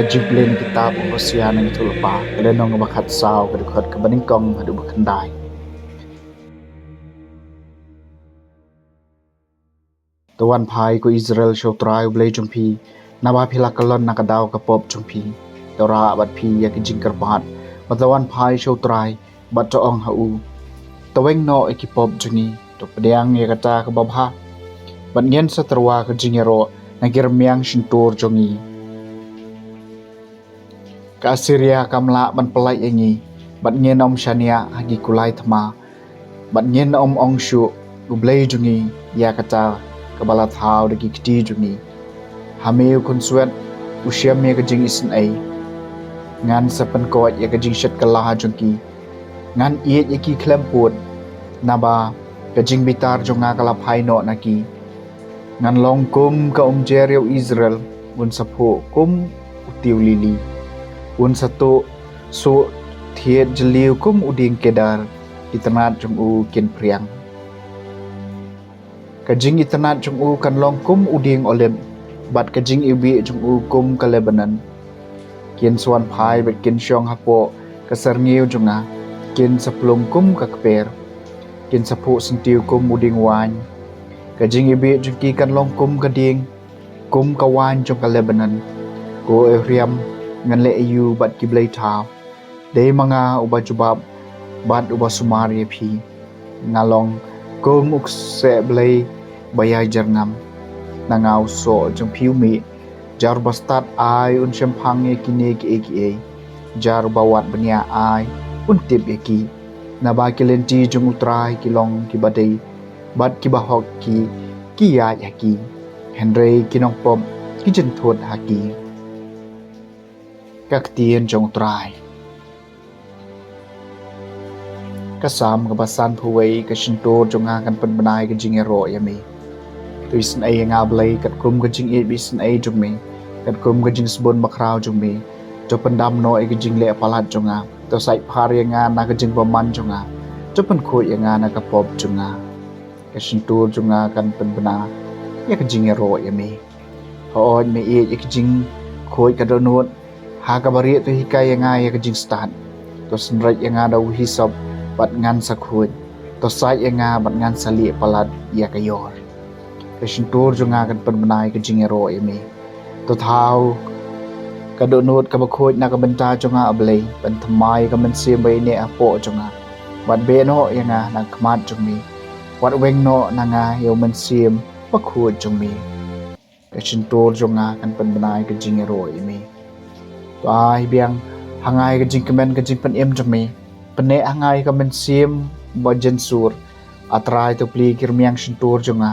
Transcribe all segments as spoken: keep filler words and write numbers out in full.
Jingpule na kitab u Hosea na ngi tulpa, ka lynnong ba khatsaw, ka dkhot kaba nyngkong haduh ba khyndai. To wan phai ko Israel sha U Trai U Blei jong phi, naba phi la kyllon na ka daw ka pop jong phi. To rah bad phi ïa ki jingkyrpad, bad to wan phai sha U Trai, bad to ong ha u: To weng noh ïa ki pop jong ngi, to pdiang ïa kata kaba bha, bad ngin sa tyrwa ka jingïaroh na ki rmiang shyntur jong ngi. Ka Assyria kam lah ban pyllait ïa ngi, bad ngin ym shaniah ha ki kulai thma, bad ngin ym ong shuh: U Blei jong ngi, ïa kata kaba la thaw da ki kti jong ngi. Ha me u khunswet u shem ïa ka jingisynei. Ngan sa pynkoit ïa ka jingshet kylla jong ki. Ngan ïeit ïa ki khlem pud, naba ka jingbitar jong nga ka la phai noh na ki. Ngan long kum ka umjer ïa u Israel, un sa phuh kum u tiew lili, un sa tuh suh thied jylliew kum u dieng kedar. Itynnad jong u kin phriang. Ka jingitynnad jong u kan long kum u dieng olib, bad ka jingiwbih jong u kum ka Lebanon. Kin sa wan phai bad kin shong hapoh ka syrngiew jong nga, kin sa plung kum ka kper, kin sa phuh syntiew kum u dieng waiñ. Ka jingiwbih jong ki kan long kum ka dieng, kum ka waiñ jong ka Lebanon. Ko Ephraim, ngan leh aïu bad ki blei thaw? Dei ma nga uba jubab bad uba sumar ïa phi. Nga long kum u kseh blei ba ïai jyrngam. Na nga u soh jong phi u mih. Jar uba stad ai un shemphang ïa kine kiei kiei. Jar uba wad bniah ai un tip ïa ki. Naba ki lynti jong U Trai ki long kiba dei, bad kiba hok ki, ki ïaid ha ki. Hynrei ki nongpop ki jynthut ha ki. Ka ktien jong U Trai. Ka Salm kaba sanphew wei. Ka shyntur jong nga kan pynbna ïa ka jingïaroh ïa me. To isynei ïa nga, Blei, katkum ka jingïeit ba isynei jong me, katkum ka jingsbun bakhraw jong me. To pyndam noh ïa ka jingleh palat jong nga. To said phar ïa nga na ka jingbymman jong nga. To pynkhuid ïa nga na ka pop jong nga. Ka shyntur jong nga kan pynbna ïa ka jingïaroh ïa me. Hooid, me ïeit ïa ka jingkhuid ka dohnud. Ha kaba rieh to hikai ïa nga ïa ka jingstad. To synreit ïa nga da u hisop bad ngan sa khuid. To said ïa nga bad ngan sa lieh palat ïa ka ïor. Ka shyntur jong nga kan pynbna ïa ka jingïaroh ïa me. To thaw ka dohnud kaba khuid na ka bynta jong nga, A Blei, pynthymmai ïa ka mynsiem ba ïaineh hapoh jong nga. Wat beh noh ïa nga na ka khmat jong me. Wat weng noh na nga ïa u mynsiem bakhuid jong me. Ka shyntur jong nga kan pynbna ïa ka jingïaroh ïa me. To ai biang ha nga ïa ka jingkmen ka jingpynim jong me. Pynneh ha nga ïa ka mynsiem ba jynsur. A Trai, to plie ki rmiang shyntur jong nga,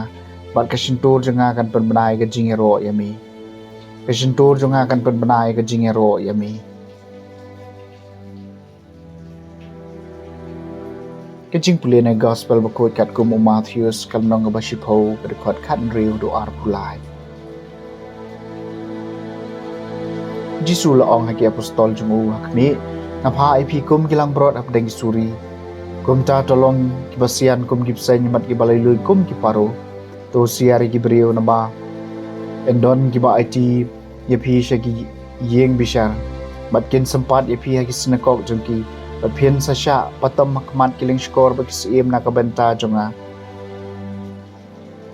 bad ka shyntur jong nga kan pynbna ïa ka jingïaroh ïa me. Ka shyntur jong nga kan pynbna ïa ka jingïaroh ïa me. Ka jingpule na ka Gospel bakhuid katkum u Mathaios, ka lynnong kaba shiphew, ka dkhot khathynriew haduh arphew lai. Jisu u la ong ha ki apostol jong u: Ha khmih, nga phah ïa phi kum ki langbrot hapdeng ki suri. Kumta to long kiba sian kum ki bseiñ bad kiba laitluid kum ki paro. To husiar ïa ki briew, naba yn don kiba aiti ïa phi sha ki ïing bishar, bad kin sympat ïa phi ha ki synagog jong ki. Bad phin sa shah patom ha khmat ki lyngshkor bad ki syiem na ka bynta jong nga,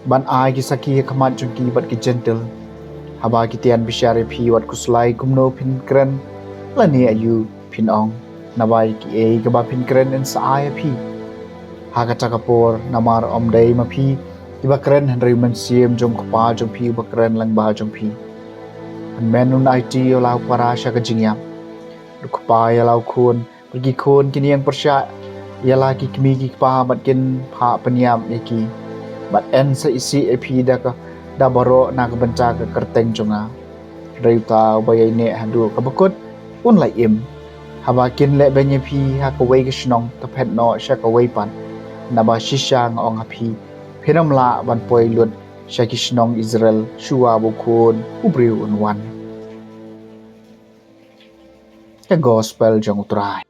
ban ai ki sakhi ha khmat jong ki bad ki Jentil. Haba ki tian bishar ïa phi, wat khuslai kumno phin kren lane aïu phin ong, naba ïa kiei kiba phin kren yn sa ai ha phi ha kata ka por. Namar ym dei ma phi kiba kren, hynrei u Mynsiem jong u Kpa jong phi uba kren lyngba jong phi. Hynmen un aiti ïa la u para sha ka jingïap, u kpa ïa la u khun, bad ki khun kin ïeng pyrshah ïa la ki kmie ki kpa, bad kin phah pynïap ïa ki. Bad yn sa isih ïa phi da ka, da baroh na ka bynta ka kyrteng jong nga. Hynrei uta uba ïaineh haduh kaba kut un la im. Haba kin lehbeiñ ïa phi ha kawei ka shnong, to phet noh sha kawei pat. Naba shisha nga ong ha phi, phin ym lah ban poi lut sha ki shnong Israel shuwa ba u Khun u briew un wan. Ka Gospel jong u Trai.